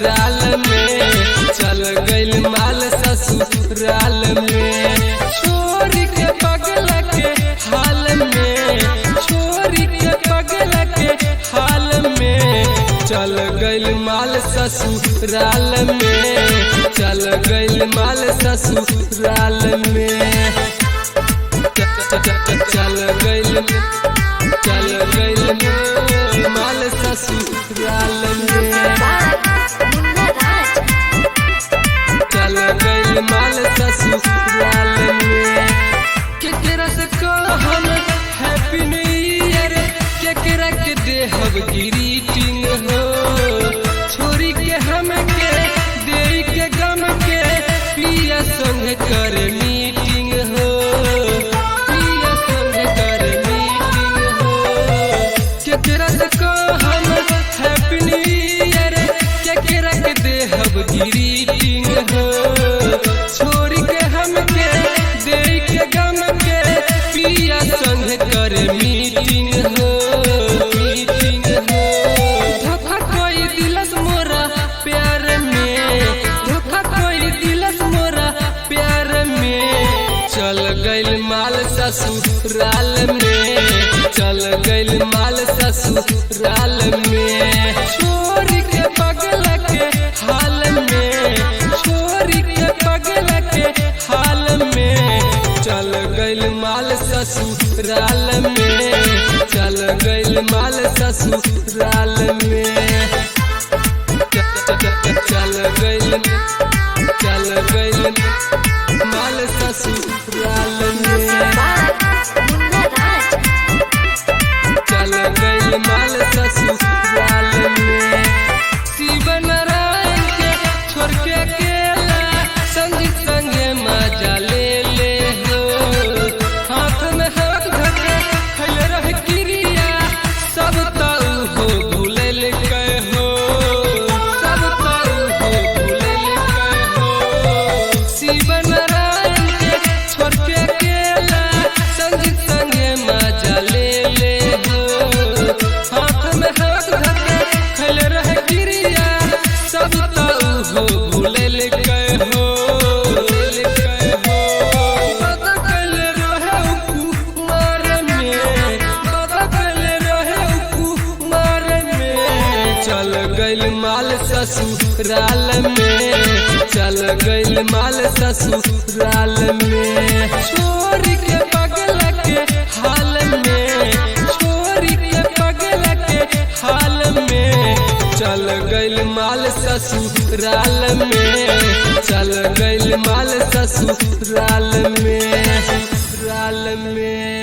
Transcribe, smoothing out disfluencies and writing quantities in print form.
ससुराल में, चल गइल माल ससुराल में। छोड़ के पगल के हाल में, छोड़ के पगल के हाल में, चल गइल माल ससुराल में, चल गइल माल ससुराल में। चल गइल, चल गइल माल ससुराल में, चल गइल माल ससुराल में। केकरा से कहम हैप्पी न्यू ईयर, केकरा के देहब ग्रीटिंग हो। छोरी के हमके दे के गम के, पिया संग कर मीटिंग हो, पिया संग कर मीटिंग हो। केकरा से कहम हैप्पी न्यू ईयर, केकरा के देहब ग्रीटिंग हो। छोरी के हमके दे के गम के, पिया संग कर मीटिंग हो, मीटिंग हो। धोखा कोई दिलस मोरा प्यार में, धोखा कोई दिलस मोरा प्यार में, चल गइल माल ससुराल में, चल गइल माल ससुराल में। छोड़ के पगल के हाल में, छोड़ के पगल के हाल में, चल गइल माल ससुराल में, चल गइल माल ससुराल में। चल गइल, चल गइल माल ससुराल में, चल गइल माल ससुराल में। शिव नारायण के छोड़ के अकेला, संग संगे मजा ले ले हो। हाथ में हाथ धके खैले रह क्रिया, सब तो हो भूलल के हो, सब तो हो भूलल के हो। शिव नारायण के छोड़ के अकेला, संग संगे मजा ले ले हो। हाथ में हाथ धके खैले रह क्रिया, सब तो हो भूलल के हो, भूलल के हो। बदकल रहे कुमार में, बदकल रहे कुमार में, चल गइल माल ससुराल में, चल गइल माल ससुराल में। छोड़ के पगल के हाल में, छोड़ के पगल के हाल में, चल गइल माल ससुराल में, चल गइल माल ससुराल में, ससुराल में।